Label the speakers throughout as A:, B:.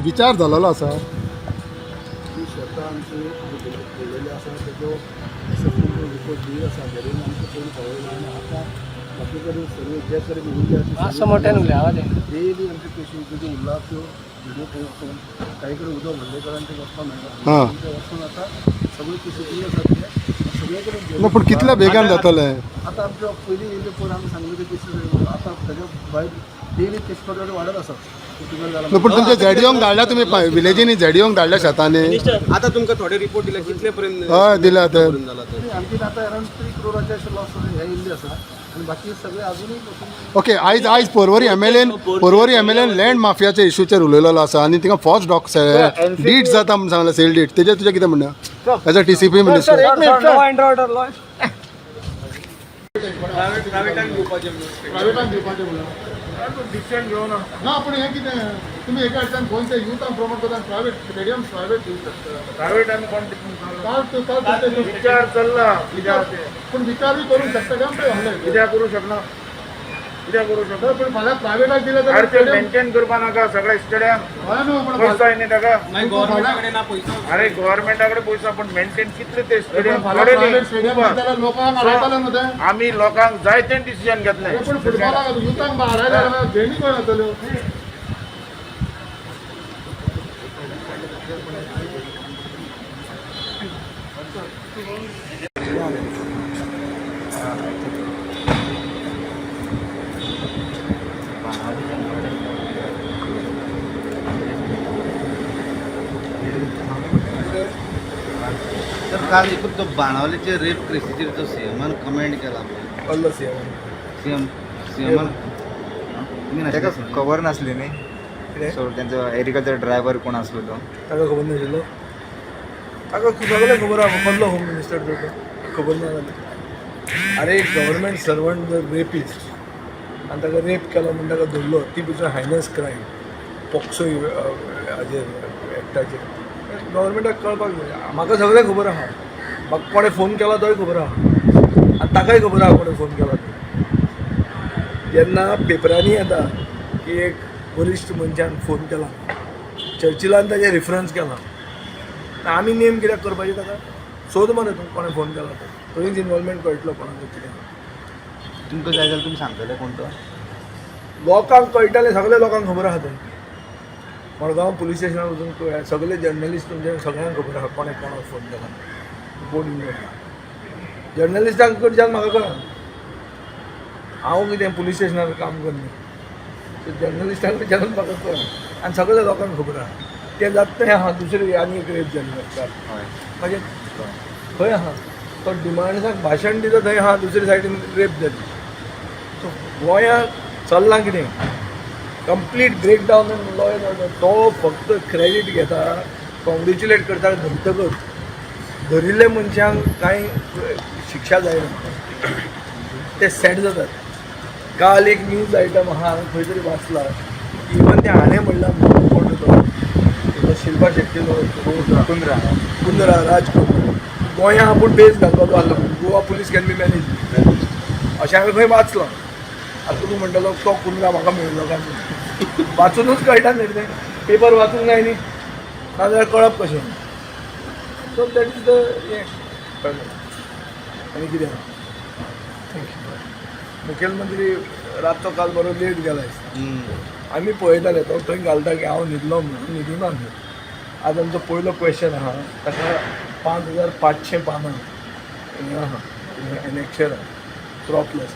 A: विचार जालेलो आसा.
B: जी शेतां आमची केलेली आसा तेजो एसेसमेंट रिपोर्ट दिल्लो आसा. घरीन आमकां पयलीं कळयलें आनी आतां बाकी कडेन सर्वे जे कडेन उरले
C: मातसो मोठ्यान उलय, आवाज येना.
B: डेली आमचे पेशी जे उरला त्यो व्हिडिओ पळोवन काही कडेन उदक भरले कारणान ते वचपाक मेळना. ते वचून आतां सगळे पेशी कितें आसा ते सगळे कडेन.
A: ना, पूण कितल्या बेगान जातलें?
B: आतां आमच्यो पयलीं येयल्यो पळोवन आमी सांगलें ते केसीस आतां ताच्या भायर डेली केस थोडे वाडत आसा.
A: ना, पूण तुमच्या झेडीओंक धाडल्या तुमी विलेजींनी, झेडीओंक धाडल्या शेतांनी.
D: आता तुमकां थोडे रिपोर्ट दिले, कितले पर्यंत?
A: हय, दिल्या ते.
D: जाला ते.
B: आणखी आतां अरावंड 3 क्रोराचे अशे लॉस हे येयल्ले आसा आनी बाकी सगळे अजुनूय वचून.
A: ओके, आयज आयज पर्वरी एमएलएन लँड माफियाच्या इशूचेर उलयलेलो आसा आनी थिंगा फर्स्ट डॉक्स डीट जाता म्हूण सांगलें, सेल डीट. तेजेर तुजें कितें म्हणणें as a TCP minister?
C: Law and order, law.
D: प्रायव्हेटाक दिवपाचें म्हणून.
A: प्रायव्हेटाक दिवपाचें म्हणून
E: डिसिजन घेवना.
A: ना, पूण हें कितें, तुमी एका कडच्यान गोंयचे युथांक प्रमोट करता, प्रायव्हेट स्टेडियम प्रायव्हेट दिवंक शकता.
E: प्रायव्हेट आमी कोण?
A: काल काल तुमचे
E: विचार चल्ला कित्याक ते.
A: पूण विचारूय करूंक शकता काय आमचे हल्ले?
E: कित्याक करूं शकना? कित्याक करूं शकना?
A: पूण फाल्यां प्रायव्हेटाक दिलें
E: अरे
A: जाल्यार
E: ते मेंटेन करपा नाका सगळे स्टेडियम?
A: हय न्हू, पूण
E: पयसो न्ही ताका.
D: मागीर गव्हर्मेंटा कडेन ना पयसो.
E: अरे, गव्हर्मेंटा कडेन पयसो, पण मेंटेन कितले ते स्टेडियम?
A: फाल्यां
E: थोडे
A: प्रायव्हेट स्टेडियम
E: न्ही.
A: जाल्यार लोकांक हाडयतले न्हू ते.
E: आमी लोकांक जाय ते डिसिजन घेतले.
A: पूण फुटबॉलाक युथांक हाडयले जाल्यार गेमी खंय जातल्यो?
F: तर काल एकूच तो बाणावलेचे रेप केसीचेर तो सीएमान कमेंट केला पळय. सीएम सीएमान तुमी
G: ताका
F: नाशिल्ले?
G: खबर नासली न्ही, सो तेंचो एग्रीकल्चर ड्रायव्हर कोण आसलो तो.
H: ताका खबर नाशिल्लो? ताका सगळें खबर आहा. कसलो होम मिनिस्टर तो? खबर ना जाल्यार? अरे, गव्हर्मेंट सर्वंट जर रेपिस्ट आनी ताका रेप केलो म्हूण ताका धरलो, ती पसून हायनस क्रायम पॉक्सो हाजेर एक्टाचेर गव्हर्मेंटाक कळपाक जाय. म्हाका सगळें खबर आहा. म्हाका कोणें फोन केला तोय खबर आहा आनी ताकाय खबर आहा कोणें फोन केला तो. जेन्ना पेपरांनी येता की एक वरिश्ठ मनशान फोन केला, चर्चिलान ताजें रिफरन्स केला, आमी नेम कित्याक करपाचें ताका? सोद मरे तूं कोणें फोन केला तो. थंयच इनवॉल्वमेंट कळटलो कोणाचो कितें.
F: तुमकां जाय जाल्यार तुमी सांगतले कोण तो?
H: लोकांक कळटलें, सगल्या लोकांक खबर आहा तें. मडगांव पुलीस स्टेशनार वचून पळय, सगळे जर्नलिस्ट, तुमच्या सगळ्यांक खबर आहा कोणें कोणाक फोन केला, कोण इनवॉल्व. जर्नलिस्टांक कडच्यान म्हाका कळना. हांव कितें पुलीस स्टेशनार काम करना? सो जर्नलिस्टां कडच्यानूच म्हाका कळना आनी सगळ्या लोकांक खबर आहा तें. जाता तें आहा. दुसरी आनी एक रेप जाली काल. मागीर खंय आहा तो डिमांड्साक भाशण दिता थंय आहा, दुसरी सायडीन रेप जाली. सो गोंयांत चल्लां कितें? Complete break down in law and order. तो फक्त क्रेडीट घेता, कॉंग्रेच्युलेट करता धरतकच. धरिल्ले मनशांक कांय शिक्षा जायना, ते सॅड जातात. काल एक न्यूज आयटम आहा, हांवें खंय तरी वाचला, इवन ते हाणें म्हणलां, कोण तो, तो शिल्पा शेट्टीलो
G: कुंद्रा.
H: कुंद्रा, राज कुंद्रा, गोंया आपूण बेस घालपाचो आसलो, Goa police can be manage, अशें हांवें खंय वाचलां. आतां तूं म्हणटलो तो कुंद्रा म्हाका मेळ्ळो काय म्हणून. वाचुनूच कळटा न्ही तें. पेपर वाचूंक जाय न्ही, नाजाल्यार कळप कशें? सो that is the हें कळ्ळें. आनी कितें आहा? Thank you. मुखेलमंत्री रातचो काल बरो लेट गेला दिसता. आमी पळयताले तो थंय घालता की हांव न्हिदलो म्हणून. न्हिदूना न्हू. आज आमचो पयलो क्वेश्चन आहा ताका. 5500 पानां हें आहा, एनेक्शर आहा क्रॉपलस.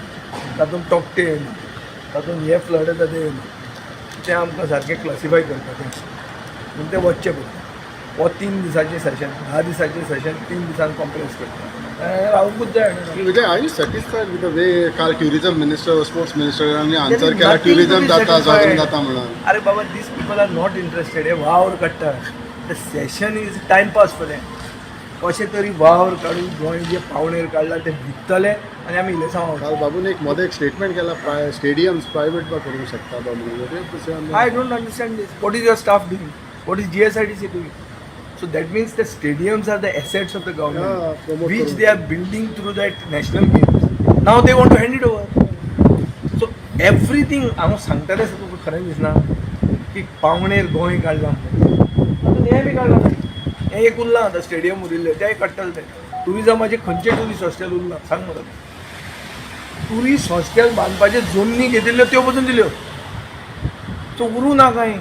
H: तातूंत तोकटे येयना, तातूंत हे फ्लड येता ते येयना. तें आमकां सारकें क्लासिफाय करपाचें म्हणून तें वचचें पडटा. हो 3 दिसाचें सेशन, 10 दिसाचें सेशन 3 दिसान कॉम्प्रेस करता. रावंकूच जाय न्हू.
A: Vijay, are you satisfied with the way काल ट्युरिझम मिनिस्टर, स्पोर्ट्स मिनिस्टरांनी आन्सर केला?
H: Nothing to
A: tourism
H: be
A: जाता,
H: satisfied.
A: स्वागत जाता म्हणून.
H: अरे बाबा, these people are not interested. हे वावर काडटा. The session is time pass for them. कशें तरी वावर काडून गोंय जे पावणेर काडला ते विकतले आनी आमी इलेसांव.
A: काल बाबून एक मध्ये एक स्टेटमेंट केला, स्टेडियम्स प्रायव्हेट बा करूंक शकता बा म्हणून.
H: I don't understand this. What is your staff doing? What is GSIDC doing? So that means the stadiums are the assets of the
A: Yeah,
H: government,
A: promote
H: which
A: करून.
H: they are building through that national games. Now they want to hand it over. So everything हांव सांगतालें तुका खरें दिसना. की पावणेर गोंय काडलां म्हणून. आतां हें बी काडलां, हें एक उरलां आतां स्टेडियम उरिल्लें तेंय काडटलें ते. टुरिजमाचे खंयचे टुरिस्ट हॉस्टेल उरलां सांग म्हाका. टुरिस्ट हॉस्टेल बांदपाचे जमनी घेतिल्ल्यो त्यो पसून दिल्यो, सो उरूं ना कांय.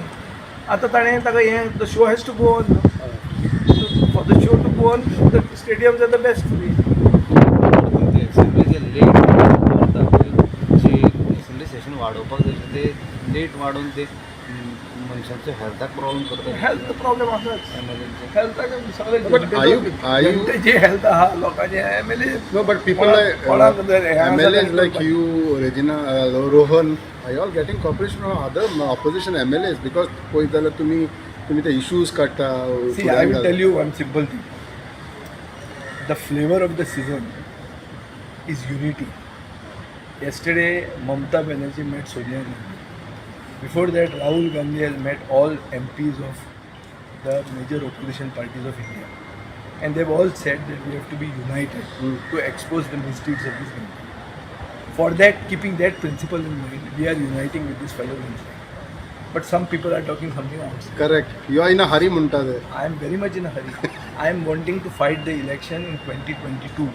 H: आतां ताणें ताका हें, the show has to go on. For the show to go on, the stadiums are the best.
F: असेंब्लीचे late दवरता पळय, जी असेंब्ली सेशन वाडोवपाक जाय आशिल्लें, ते लेट वाडोवन ते मनशांच्या हेल्थाक प्रॉब्लम करता.
H: हेल्थ प्रॉब्लेम आसाच.
F: एम एल एचे.
H: हेल्थाक सगळे
A: But are you-
H: जनतेची हेल्थ आहा लोकांचे M L A.
A: No, but people like MLAs like you, Regina, Rohan, are you all getting cooperation from other opposition MLAs? Because पळयत जाल्यार तुमी तुमी ते issues काडटा.
H: See, I will tell you one simple thing. The flavor of the season is unity. Yesterday, Mamta Banerjee met Sonia Gandhi. Before that, Rahul Gandhi has met all MPs of the major opposition parties of India. And they've all said that we have to be united to expose the misdeeds of this country. For that, keeping that principle in mind, we are uniting with these fellows inside. But some people are talking something outside.
A: Correct, you are in a hurry म्हणटा ते.
H: I am very much in a hurry. I am wanting to fight the election in 2022.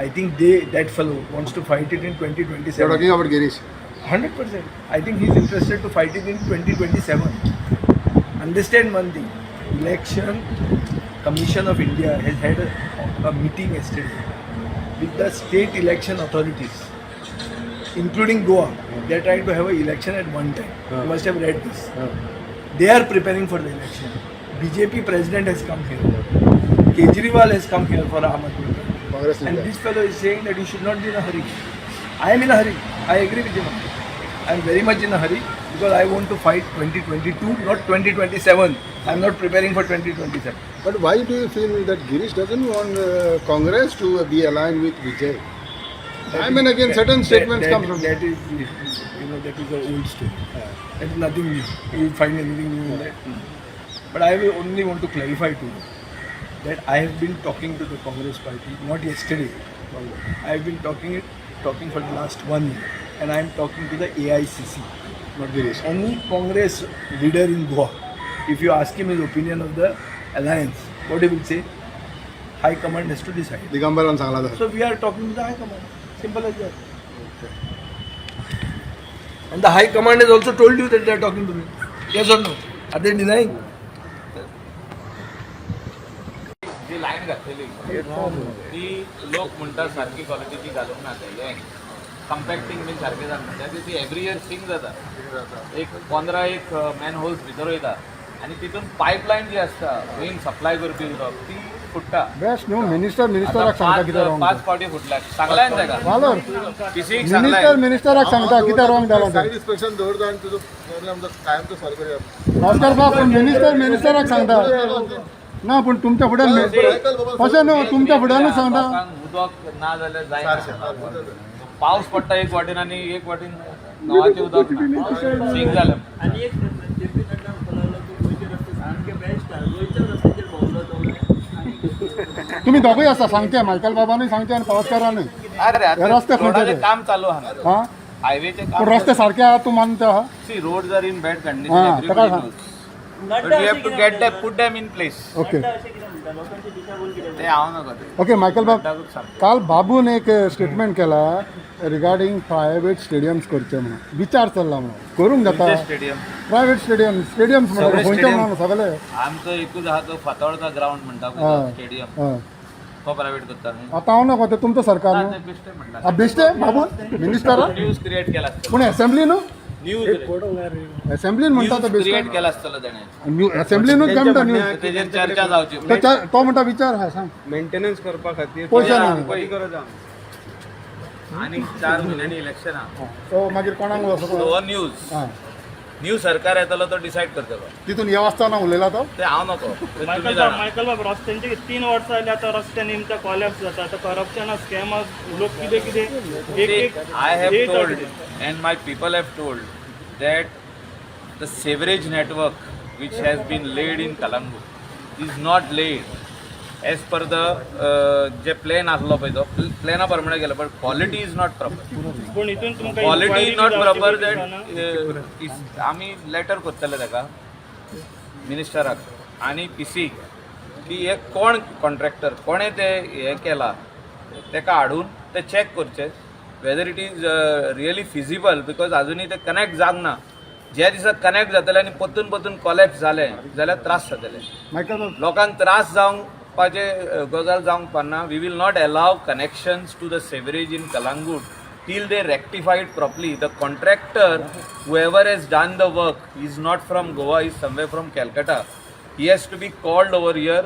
H: I think they that fellow wants to fight it in
A: You are
H: 2027.
A: Talking about Girish.
H: 100%. I think he's interested to fight it in 2027. Understand one thing. Election Commission of India has had a meeting yesterday with the state election authorities, including Goa. They are trying to have an election at one time. You must have read this. They are preparing for the election. BJP president has come here. Kejriwal has come here for Aam Aadmi Party.
A: Congress.
H: And this fellow is saying that you should not be in a hurry. I am in a hurry. I agree with him. I am very much in a hurry because I want to fight 2022, not 2027. I am not preparing for 2027.
A: But why do you feel that Girish doesn't want Congress to be aligned with Vijay? I mean, again, certain statements come from.
H: That is, that is an old story. That is nothing new. You will find anything new in that. But I will only want to clarify to you that I have been talking to the Congress party, not yesterday. I have been talking for the last one year, and I am talking to the AICC.
A: Not Girish.
H: Any Congress leader in Goa, if you ask him his opinion of the alliance, what he will say? High command has to decide.
A: दिगंबरान सांगला तसं.
H: So we are talking to the High Command. Simple as that. And the High Command has also told you that they are talking to me. Yes or no? Are they denying?
I: Ji line घातलेली ती लोक म्हणटा सारकी क्वॉलिटीची घालूंक ना, ते हें कंपॅक्टींग बीन सारकें जालें ना, ती एवरी इयर सिंक जाता. एक 15 एक मॅन होल्स भितर वयता आनी तितून पायपलायन जी आसता मेन सप्लाय करपी उदक ती फुट्टा.
A: बेस्ट न्हू मिनिस्टर मिनिस्टराक
I: आतां
A: सांगता कितें
I: पांच
A: रॉंग.
I: पांच फावटी फुटल्या, सांगलाय न्ही ताका.
A: वालोर
I: पीसीक सांगलाय.
A: मिनिस्टर मिनिस्टराक सांगता कितें रॉंग जालां तें.
B: सायड इन्स्पेक्शन दवरता आनी तुजो प्रॉब्लेम कायमचो सॉल्व करूया.
A: भास्कर बाब, पूण मिनिस्टर मिनिस्टराक सांगता ना, पूण तुमच्या फुड्यान कशें न्हू, तुमच्या फुड्यानूच सांगता.
I: लोकांक उदक ना जाल्यार जायना. पावस पडटा एक वाटेन आनी एक वाटेन नळाचें उदक ना, सिंक जालें.
C: आनी एक प्रश्न, जे पी नड्डा म्हणपाक लागलो की गोंयचे रस्ते सामके बेस्ट आहा, गोंयच्या रस्त्याचेर भोंवलो तो.
A: तुम्ही दोगूय आसा सांगचे, मायकल बाबानूय सांगचे आनी पावसकारानूय.
I: अरे
A: हे रस्ते खंयचे
I: रोडाचें
A: ते?
I: काम चालू आहा ना,
A: हा,
I: हायवेचें
A: पूण
I: काम.
A: रस्ते सारके आहा तूं मानता आहा?
I: See, roads are in bad condition,
A: हा, ताका
I: everybody
A: सांग.
I: knows. But we have to get them, put them in place.
A: Okay.
C: अशें कितें म्हणटा, लोकांची दिशाभूल कितें?
I: ते हांव नाका ते.
A: ओके मायकल बाब,
I: नड्डाकूच सांग.
A: काल बाबून एक स्टेटमेंट केला रिगार्डिंग प्रायव्हेट स्टेडियम्स करचे म्हणून विचार चल्ला, म्हणून करूंक जाता.
I: स्टेडियम?
A: प्रायव्हेट स्टेडियम, स्टेडियम्स
I: सगळे
A: म्हणून खंयचे
I: stadium.
A: म्हणून सगळे.
I: आमचो एकूच आहा तो फातोडचा ग्राउंड म्हणटा
A: हा.
I: स्टेडियम,
A: हय.
I: तो प्रायव्हेट करता न्ही.
A: आतां हांव नको, ते तुमचो सरकार
I: ना,
A: न्हू.
I: ते बेश्टे म्हणटा.
A: बेश्टे बाबू मिनिस्टर.
I: न्यूज क्रिएट केला आसतलो.
A: पूण असेंब्ली न्हू,
I: न्यूज
A: असेंब्लीन म्हणटा तो
I: न्यूज क्रिएट
A: बेश्टे.
I: केला आसतलो तेणें.
A: असेंब्लीनूच जमता न्यूज.
I: तेजेर चर्चा जावची.
A: तो म्हणटा विचार हा सांग.
D: मेंटेनन्स करपा खातीर
A: पयशे ना.
D: पयशे गरज आहा.
I: आनी 4 म्हयन्यांनी इलेक्शन आहा.
A: तो मागीर कोणाक वचप?
I: हो न्यूज
A: हा.
I: न्यू सरकार येतलो तो डिसायड करतलो.
A: तितून येव आसतना उलयला तो.
I: ते हांव नको, ते तुमी
J: मायकल बाब,
I: जाणा.
J: मायकल बाब, रस्त्यांचे 3 वर्सां जाली आतां रस्ते निमता कॉलॅप्स जाता. आतां करप्शन स्कॅम, लोक कितें कितें एक एक
I: I have
J: एक
I: told and my people have told that the sewerage network which has been laid in Kalangu is not laid as per the J plan आसलो पळय तो प्लॅना प्रमाणे केलो, but quality is not proper.
J: पूण हितून तुमकां
I: quality
J: inquiry
I: not
J: जावची
I: proper
J: बी दिसना.
I: That आमी लेटर करतले ताका मिनिस्टराक आनी पी सीक की हे कोण कॉन्ट्रॅक्टर कोणें ते हें केलां तेका हाडून ते चॅक करचे whether it is really feasible, because अजुनूय ते कनेक्ट जावंक ना. ज्या दिसा कनेक्ट जातले आनी परतून परतून कॉलॅप्स जालें जाल्यार त्रास जातले.
A: मायकल बाब,
I: लोकांक त्रास जावपाचे गजाल जावंक पारना. We will not allow connections to the sewerage in Calangute till they rectify it properly. The contractor, whoever has done the work, is not from Goa, is somewhere from Calcutta. He has to be called over here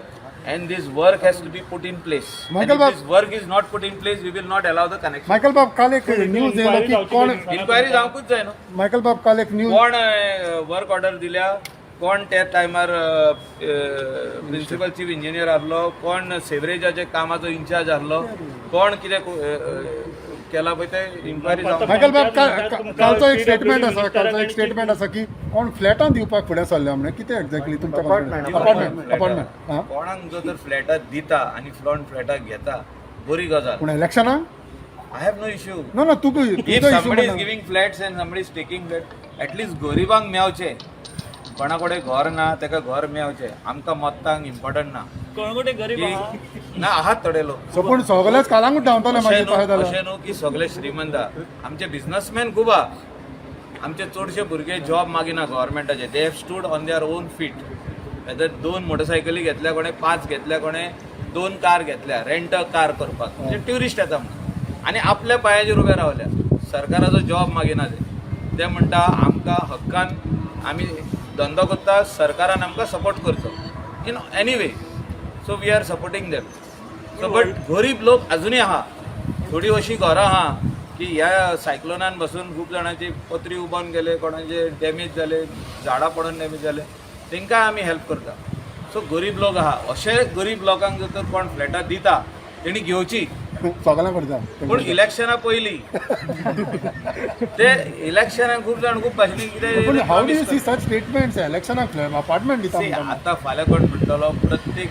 I: and this work has to be put in place. And
A: Michael
I: if
A: Bab-
I: this work is not put in place, we will not allow the connection.
A: Michael बाब, काल एक news येयलो की कोण
I: enquiry जावंकूच जाय न्हू.
A: Michael बाब, काल एक न्यूज
I: कोण वर्क ऑर्डर दिल्या, कोण त्या टायमार प्रिन्सिपल चीफ इंजिनियर आहलो, कोण सेवरेजाच्या कामाचो इन्चार्ज आहलो, कोण कितें केला पळय ते इन्क्वायरी जावंक.
A: मायकल बाब, कालचो एक स्टेटमेंट आसा, कालचो एक स्टेटमेंट आसा की कोण फ्लॅटां दिवपाक फुडें सरल्या म्हणे. कितें एक्झॅक्टली तुमच्या अपार्टमेंट अपार्टमेंट आं?
I: कोणाक जो तर फ्लॅटां दिता आनी फ्लोन फ्लॅटां घेता, बरी गजाल.
A: पूण इलेक्शनाक
I: I have no issue.
A: No no, तुका
I: if
A: तुजो issue.
I: Somebody is giving flats and somebody is taking flat, at least गरिबांक मेवचें. कोणा कडेन घर ना ताका घर मेवचें. आमकां मत्तांक इम्पॉर्टंट ना.
J: कळंगूटे गरीब आहा.
I: की ना आहात थोडे लोक.
A: सो पूण सगळेच कालांगूट धांवतले
I: अशें
A: मागीर तशें
I: न्हू,
A: जाल्यार.
I: अशें न्हू की सगळे श्रीमंत आहा. आमचे बिझनसमॅन खूब आहा. आमचे चडशे भुरगे job मागिना गव्हर्मेंटाचे. They have stood on their own feet. Whether दोन मोटरसायकली घेतल्या कोणें, पांच घेतल्या कोणें, दोन कार घेतल्या रेंट कार करपाक, म्हणजे ट्युरिस्ट येता म्हणून, आनी आपल्या पांयाचेर उबे रावल्या. सरकाराचो जॉब मागिना ते. ते म्हणटा आमकां हक्कान आमी धंदो करता, सरकारान आमकां सपोर्ट करचो in any way, so we are supporting them. So but गरीब लोक अजुनूय आहा. थोडी अशी घरां आहा की ह्या सायक्लोनान बसून खूब जाणांची पत्री उबोन गेले, कोणाचे डॅमेज जाले, झाडां पडून डॅमेज जाले, तांकां आमी हेल्प करता. सो गरीब लोक आहा. अशे गरीब लोकांक जर तर कोण फ्लॅटां दिता तेणी घेवची.
A: सगळ्यां करता.
I: पूण इलेक्शना पयलीं ते इलेक्शनाक खूब जाण खूब भाशेन
A: पूण
I: कितें
A: how do you
I: promise
A: see such statements? इलेक्शनाक apartment दिता
I: See,
A: म्हणटा.
I: आतां फाल्यां कोण म्हणटलो प्रत्येक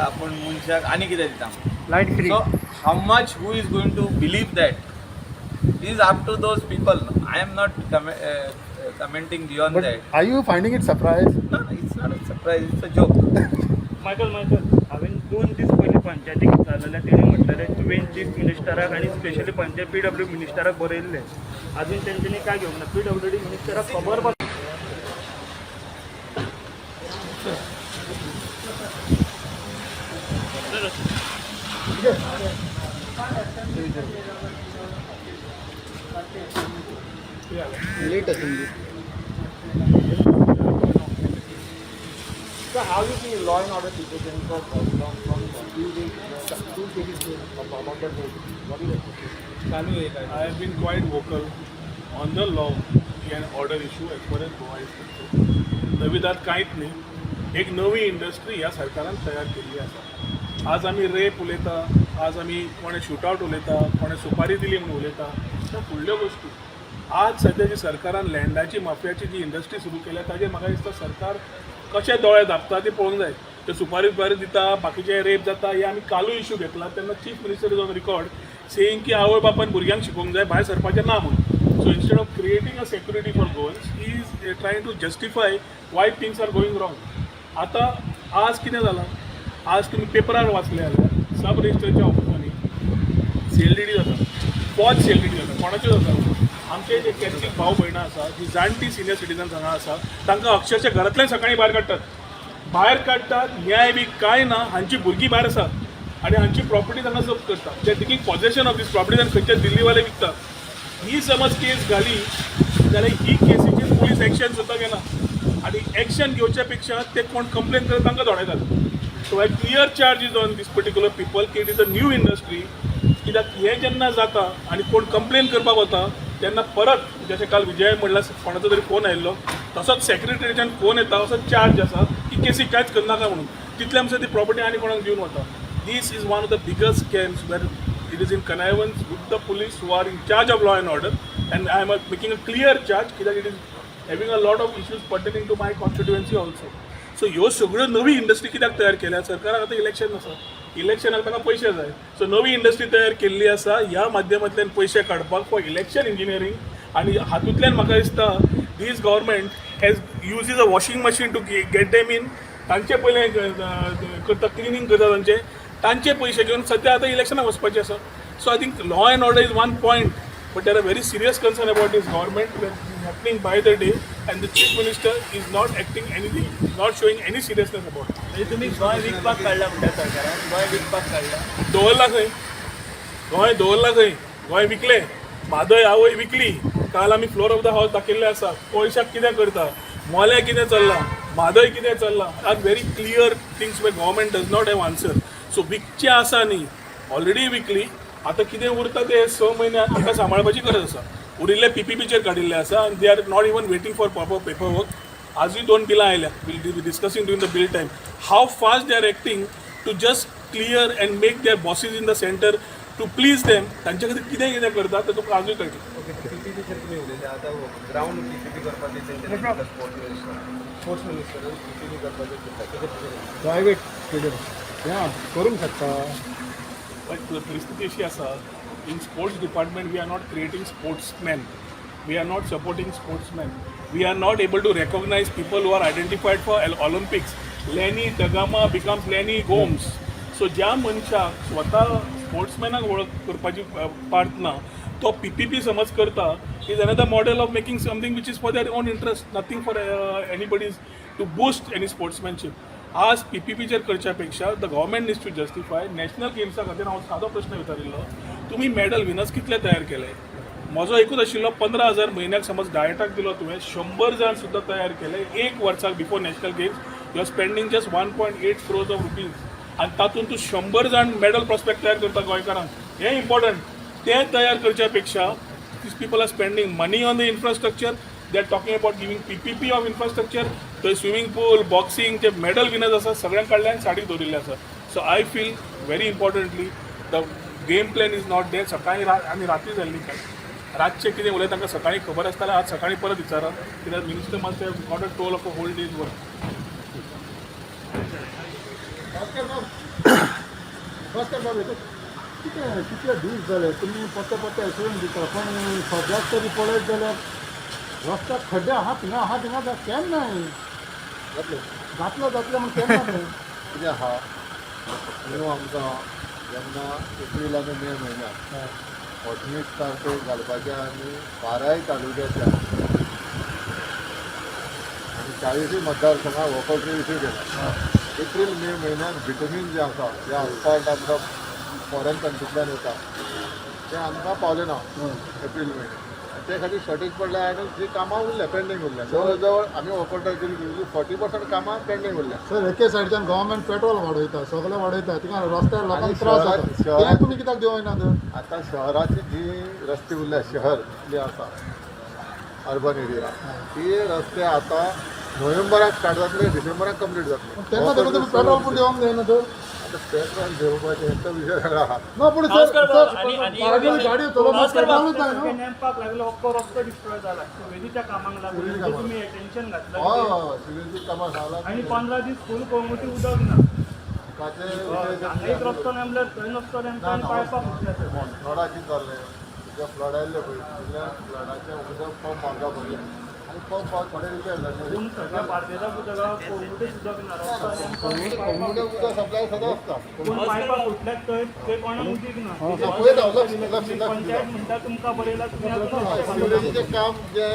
I: आपूण मनशाक आनी कितें दिता.
G: Light free.
I: So how much who is going to believe that is up to those people. I am not commenting beyond
A: but
I: that.
A: Are you finding it surprise?
I: No, it's not a surprise, it's a joke.
J: Michael, Michael, हांवें 2 दीस पयलीं पंचायतीक विचारलेलें, तेणी म्हटलेलें तुवें chief मिनिस्टराक आनी specially panchayat PW मिनिस्टराक बरयल्लें, अजून तेंच्यांनी काय घेवंक ना. पीडब्ल्यू डी मिनिस्टराक खबर
F: लेट असेल.
E: So how you see law and order situation from 2 days, two cases about the rape? What is it?
K: I have been quite vocal on the law and order issue as far as Goa is concerned. नवीदात कांयच न्ही, एक नवी industry ह्या सरकारान तयार केल्ली आसा. आज आमी रेप उलयता, आज आमी कोणें शुटआवट उलयता, कोणें सुपारी दिली म्हणून उलयता, त्या फुडल्यो गोश्टी. आज सद्या जी सरकारान लँडाची माफियाची जी इंडस्ट्री सुरू केल्या ताजेर म्हाका दिसता सरकार कशे दोळे धांपता ते पळोवंक जाय. ते सुपारी बिपारी दिता, बाकीचे रेप जाता, हे आमी कालूय इशू घेतला तेन्ना Chief Minister is on record saying की आवय बापायन भुरग्यांक शिकोवंक जाय, भायर सरपाचें ना म्हणून. So instead of creating a security for Goans, he is trying to justify why things are going wrong. आतां आज कितें जालां, आज तुमी पेपरार वाचले जाल्यार सब रजिस्टरच्या ऑफिसांनी सीएलडीडी जाता, पॉज सीएलडीडी जाता. कोणाच्यो जाता? आमचे जे कॅथलीक भाव भयणां आसा, जी जाणटी सिनियर सिटीजन्स हांगा आसा, तांकां अक्षरशः घरांतल्यान सकाळीं भायर काडटात, भायर काडटात. न्याय बी कांय ना. हांची भुरगीं भायर आसा आनी हांची प्रॉपर्टी तांकां जप्त करता. They taking possession of this property आनी खंयच्या दिल्लीवाले विकता. ही समज केस घाली जाल्यार ही केसीचेर पुलीस एक्शन सुद्दां घेना आनी एक्शन घेवच्या पेक्षा ते कोण कंप्लेन करता तांकां धोडायतात. So a clear charge is on this particular people की it is a new industry. कित्याक हें जेन्ना जाता आनी कोण कंप्लेन करपाक वता तेन्ना परत जशें काल विजय म्हणल्यार कोणाचो तरी फोन आयिल्लो, तसोच सेक्रेटरीच्यान फोन येता, असो चार्ज आसा की केसी कांयच करनाका म्हणून. तितले आमचे ती प्रॉपर्टी आनी कोणाक दिवन वता. This is one of the biggest scams where it is in connivance with the police who are in charge of law and order, and I am making a clear charge कित्याक it is having a lot of issues pertaining to my constituency also. So ह्यो सगळ्यो नवी industry कित्याक तयार केल्या सरकाराक? आतां election आसा. इलेक्शनाक ताका पयशे जाय. सो नवी इंडस्ट्री तयार केल्ली आसा ह्या माध्यमांतल्यान पयशे काडपाक फॉर इलेक्शन इंजिनियरींग. आनी हातूंतल्यान म्हाका दिसता this government has uses a washing machine to get them in. तांचे पयले करता, क्लिनींग करता तांचे, तांचे पयशे घेवन सद्या आतां इलेक्शनाक वचपाचें आसा. So I think law and order is one point, but there are very serious concern about this government happening by the day, and the chief minister is not acting anything, not showing any seriousness about.
C: म्हणजे तुम्ही गोंय विकपाक काडला म्हणटा, सरकारान गोंय विकपाक काडला.
K: दवरला खंय गोंय? दवरला खंय गोंय? विकले. म्हादय आवय विकली. काल आमी फ्लोर ऑफ the house दाखयल्लें आसा. पयशाक कितें करता, मोल्या कितें चल्लां, म्हादय कितें चल्लां, are very clear things where government does not have answer. So विकचें आसा न्ही, ऑलरेडी विकली. आतां कितें उरता ते 6 म्हयने आमकां सांबाळपाची गरज आसा. उरिल्ले पीपीपीचेर काडिल्ले आसा आनी they are not even waiting for proper paper work. आजूय दोन बिलां आयल्या. We'll be discussing during the bill time how fast they are acting to just clear and make their bosses in the center, to please them. तांचे खातीर कितें कितें करता तें तुमकां आजूय कळटलें.
D: ओके, पीपीपीचेर तुमी उलयले. आतां ग्रावंड पीपीपी करपाचें तेंच्यानी, स्पोर्ट्स मिनिस्टरान पीपीपी करपाचें चिंतता, कितें तुजें?
A: प्रायवेट स्टेडियम हें करूंक शकता.
K: बट परिस्थिती अशी आसा, in sports department we are not creating sportsmen, we are not supporting sportsmen, we are not able to recognize people who are identified for Olympics. Lenny D'Gama becomes Lenny Gomes. So ज्या मनशाक स्वता स्पोर्ट्समॅनाक वळख करपाची part ना, तो PPP समज करता is another model of making something which is for their own interest, nothing for anybody's to boost any sportsmanship. आज पीपीपीचेर करच्या पेक्षा the government needs to justify national गेम्सा खातीर. हांव सादो प्रश्न विचारिल्लो, तुमी मॅडल विनर्स कितले तयार केले? म्हजो एकूच आशिल्लो, 15,000 म्हयन्याक समज डायटाक दिलो तुवें, 100 जाण सुद्दां तयार केले एक वर्साक before national games, you are spending just 1.8 crores of rupees आनी तातूंत तूं 100 जाण मॅडल प्रॉस्पेक्ट तयार करता गोंयकारांक, हें इम्पॉर्टंट. तें तयार करच्या पेक्षा these people are spending money on the infrastructure. They are talking about giving PPP of infrastructure. थंय स्विमींग पूल, बॉक्सिंग, जे मेडल विनर्स आसा सगळ्यांक काडले आनी सायडीक दवरिल्ले आसा. So I feel very importantly the game plan is not there. सकाळी आनी राती जाल्ली काय रातचें कितें उलयता तांकां सकाळीं खबर आसतालें. आज सकाळीं परत विचारात, कित्याक minister must have got a toll of a whole day's work.
A: Bhaskar बाब, भास्कर बाब, हेतून कितें, कितले दीस जाले तुमी परते परते एश्युरन्स दिता, पण सद्याक तरी पळयत जाल्यार रस्त्याक खड्डे आहा, थिंगा आहा, थिंगा केन्नाय
B: जातलें.
A: जातलो जातलें म्हण केन्ना तें?
B: कितें आहा न्हू, आमकां जेन्ना एप्रील आनी मे म्हयन्याक हॉटमिक्स कार्पेट घालपाचें आनी बाराय तालुक्याच्या आनी 40ूय मतदारसंघाक वखद इशू केला. एप्रील मे म्हयन्याक बिटमीन जें आसा, जें आसफाल्ट आमकां फॉरेन कंट्रींतल्यान येता, तें आमकां पावलें ना एप्रील म्हयन्याक आनी ते खातीर शॉर्टेज पडल्या आनी जी कामां उरल्या, पेंडींग उरल्या. जवळ जवळ आमी वखद 40% कामां पेंडींग उरल्या.
A: सर, एके सायडच्यान गव्हर्मेंट पेट्रोल वाडयता, सगळें वाडयता, थिंगा रस्त्यार लोकांक
B: आनी
A: त्रास
B: शहरात
A: जाता.
B: शहरात
A: तें तुमी कित्याक देंवयना तर?
B: आता शहराची जी रस्ते उरल्या, शहर जे आसा, अर्बन एरिया, ती रस्ते आता नोव्हेंबराक स्टार्ट जातले, डिसेंबराक कंप्लीट जातले.
A: तेन्ना तरी तुमी पेट्रोल पूण देंवोंक जायना तर.
B: आता पेट्रोल देंवपाचें तो विशय वेगळो आहा.
A: ना, पूण सर
C: नमस्कार
A: सर
C: बाब, आणि
A: गाडी चलोवपाक
C: नमस्कार बाब.
A: पेट्रोलूच जाय न्हू.
J: नेमपाक लागलो, अख्खो रस्तो डिस्ट्रॉय जाला सिवेजीच्या कामाक लागून.
B: सिवेजी
J: म्हणजे
B: कामाक.
J: तुमी एटेन्शन घातला.
B: हय, सिवेजीची कामां जाला.
J: आणि 15 दीस फूल कळंगुटी उदक ना.
B: उदकाचे
J: हांगा एक रस्तो नेमल्यार थंय रस्तो नेमता आनी पायपां फुटल्या सर.
B: फ्लडा कितें जाल्लें, जें फ्लड आयिल्लें पळय, तितल्यान फ्लडाचें उदक पंप हांगा भरलें आनी पंप थोडे रिपेर जाल्ले.
J: पूण सगळ्या बार्देसाक उदक, कळंगुटे उदक ना, रस्तो नेमता.
B: कळंगूटे उदक सप्लाय सदां आसता.
J: पूण पायपां फुटल्यात थंय, थंय कोणाक उदीक ना.
B: पळयता हांव, लक्ष लक्ष लक्ष.
J: पंचायत म्हणटा तुमकां बरयला, तुमी अजून
B: हय, सिवरेजीचें काम जे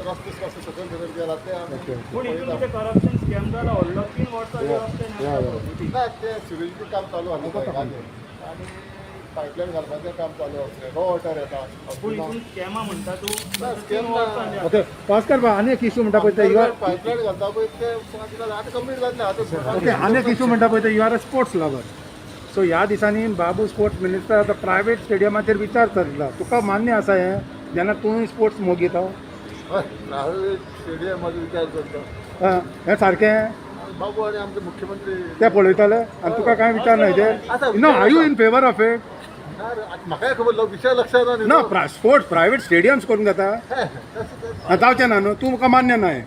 B: रस्ते रस्ते सकयल सकयल गेला ते आमी
J: पूण हितून
B: पळयता.
J: ते करप्शन स्कॅम जाला व्हडलो. 3 वर्सां जे रस्ते नेमता.
B: ना, ते सिवरेजीचें काम चालू आसा बायकाचें आनी पायपलायन घालपाचें काम चालू आसलें. रो वॉटर येता.
J: पूण हितून स्कॅमा म्हणटा तूं.
B: ना,
J: तीन
B: स्कॅम ना.
J: वर्सां जालीं.
A: ओके भास्कर भाई, आनी एक इशू म्हणटा पळय ते you are
B: pipeline घालता पळय ते आतां कंप्लीट जातलें आतां.
A: ओके, आनी एक इशू म्हणटा पळय ते, you are a sports lover, so ह्या दिसांनी बाबू स्पोर्ट्स मिनिस्टर आतां प्रायवेट स्टेडियमाचेर विचार चल्ला. तुका मान्य आसा हें, जेन्ना तूं स्पोर्ट्स मोगी तो?
B: हय, प्रायवेट स्टेडियमाचो विचार करता.
A: आं, हें सारकें?
B: बाबू आनी आमचे मुख्यमंत्री
A: ते पळयताले आनी तुका कांय विचार ना हेजेर? ना, are you in favour of it?
B: ना रे, आतां म्हाकाय खबर विशय लक्षात ना न्ही.
A: ना.
B: तो.
A: स्पोर्ट्स प्रायवेट स्टेडियम्स करूंक जाता?
B: हे, तशें
A: आं, जावचें ना न्हू? तूं तुका मान्य ना हें?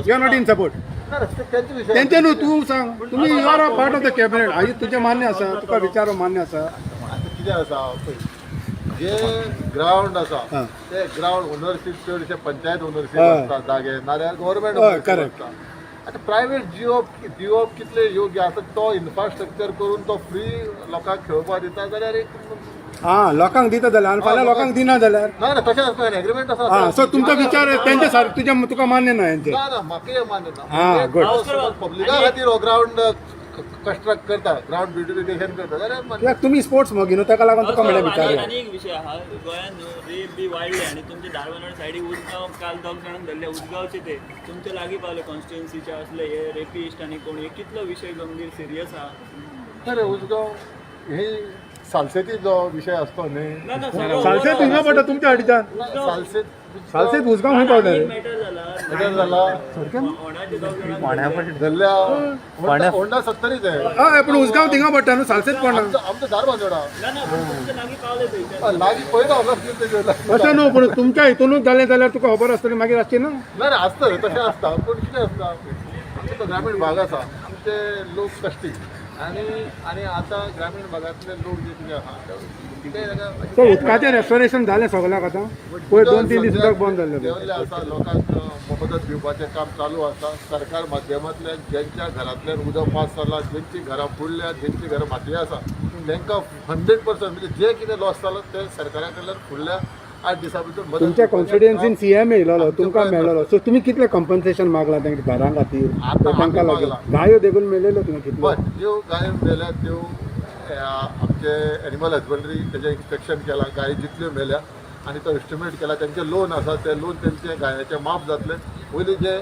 A: You are not in support.
B: ना ना, ते तेंचे विशय.
A: तेंचे न्हू, तूं सांग, तुमी you are a part of the cabinet. आयज तुजें मान्य आसा, तुका विचार मान्य आसा.
B: आतां कितें आसा पळय, जे ग्रावंड आसा ते ग्रावंड ओनरशीप चडशे पंचायत ओनरशीप आसता जागे, नाजाल्यार गव्हर्मेंट ओनरशीप आसता. आतां प्रायवेट जिवप दिवप कितलें योग्य आसा? तो इन्फ्रास्ट्रक्चर करून तो फ्री लोकांक खेळोवपाक दिता जाल्यार एक
A: आं, लोकांक दिता जाल्यार आनी फाल्यां लोकांक दिना जाल्यार?
B: ना ना, तशें आसता, एग्रीमेंट आसा.
A: आं, सो तुमचो विचार तेंचे सारकें, तुजें तुका मान्य ना हेंचें?
B: ना ना, म्हाका मान्य ना.
A: आं, गुड.
B: पब्लिका खातीर हो ग्रावंड कंस्ट्रक्ट करता, ग्रावंड ब्युटिफिकेशन करता जाल्यार मान्य.
A: कित्याक तुमी स्पोर्ट्स मोगी न्हू, ताका लागून तुका म्हणलें विचारया.
C: आनी एक विशय आहा, गोंयांत न्हू रेप बी वाडले आनी तुमचे धारबांदोड सायडीक उजगांव काल दोग जाणांक धरले, उजगांवचे ते तुमचे लागीं पावले कॉन्स्टिट्युन्सीचे असले हे रेपिस्ट आनी कोण, हे कितलो विशय गंभीर सिरियस आहा?
B: अरे, उजगांव ही सालसेती जो विशय आसतो न्ही.
C: ना ना, सगळो
A: सालसेत हिंगा पडटा तुमच्या हाडीच्यान.
B: सालसेत.
A: सालसेत उसगांव खंय पावले रे?
C: मॅटर जाला.
B: मॅटर जाला.
C: होणाचे दोग जाणांक
B: धरल्या होंडा, होंडा सत्तरीच आहे.
A: हय, पूण उसगांव थिंगा पडटा न्हू, सालसेत पडना.
B: आमचो आमचो धारबांदोडा.
C: ना ना, पूण तुमचे लागीं पावले थंयच्यान.
B: लागीं पळयता हांगा.
A: अशें न्हू, पूण तुमच्या हितूनच जालें जाल्यार तुका खबर आसतली मागीर, आसची ना?
B: ना ना, आसता रे, तशें आसता, पूण कितें आसता, आमचो तो ग्रामीण भाग आसा, आमचे लोक कश्टी आनी आनी आतां ग्रामीण भागांतले लोक जे कितें आहा ते ताका
A: सो उदकाचें रेस्टोरेशन जालें सगल्याक आतां? पयर 2-3 दीस उदक बंद जाल्लें.
B: देंवल्लें आसा, लोकांक मदत दिवपाचें काम चालू आसा. सरकार माध्यमांतल्यान ज्यांच्या घरांतल्यान उदक पास जाला, ज्यांची घरां बुडल्या, ज्यांची घरां मातये आसा, तांकां 100% म्हणजे जे कितें लॉस जाला ते सरकारा कडल्यान फुडल्या 8 दिसां भितर मदत
A: तुमच्या
B: दिवपाचें
A: कॉन्स्टिट्युएन्सीन सीएम येयलेलो, तुमकां
B: प्रयत्न.
A: मेळ्ळो, सो तुमी कितलें कंपन्सेशन मागलां तांकां घरां खातीर?
B: आतां
A: तांकां
B: आमी
A: लागून
B: मागलां.
A: गायो देखून मेळ्ळेल्यो तुमी कितल्यो?
B: बट ज्यो गायो मेल्या त्यो आमचे एनिमल हजबंडरी तेजें इन्स्पेक्शन केलां, गाय जितल्यो मेल्या आनी तो एस्टिमेट केला. तेंचे लोन आसा, ते लोन तेंचे गायाचें माफ जातलें. वयली जे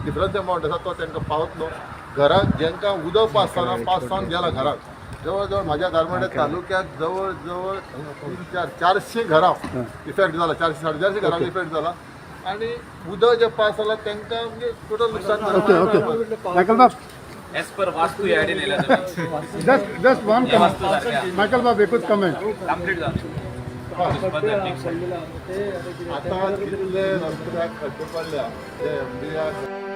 B: डिफरन्स अमावंट आसा तो तांकां पावतलो. घरांत जेंकां उदक पास जाला, पास जावन गेला घरांत, जवळ जवळ म्हाज्या धारबांदोडें तालुक्यात जवळ जवळ तीन चार 400 घरां इफेक्ट जाला, 400 450 घरांक इफेक्ट जाला आनी उदक जें पास जाला तांकां म्हणजे टोटल लुकसान
A: ओके
B: जाला.
A: ओके, मायकल बाब.
I: एज पर वास्तू ह्या आयडीन येयला तुमी.
A: जस्ट जस्ट वन
I: वास्तू सारकें आहा.
A: मायकल बाब, एकूच कमेंट.
I: कंप्लीट जावन.
B: आता जितले रस्त्याक खड्डे पडल्या ते एमडीआर.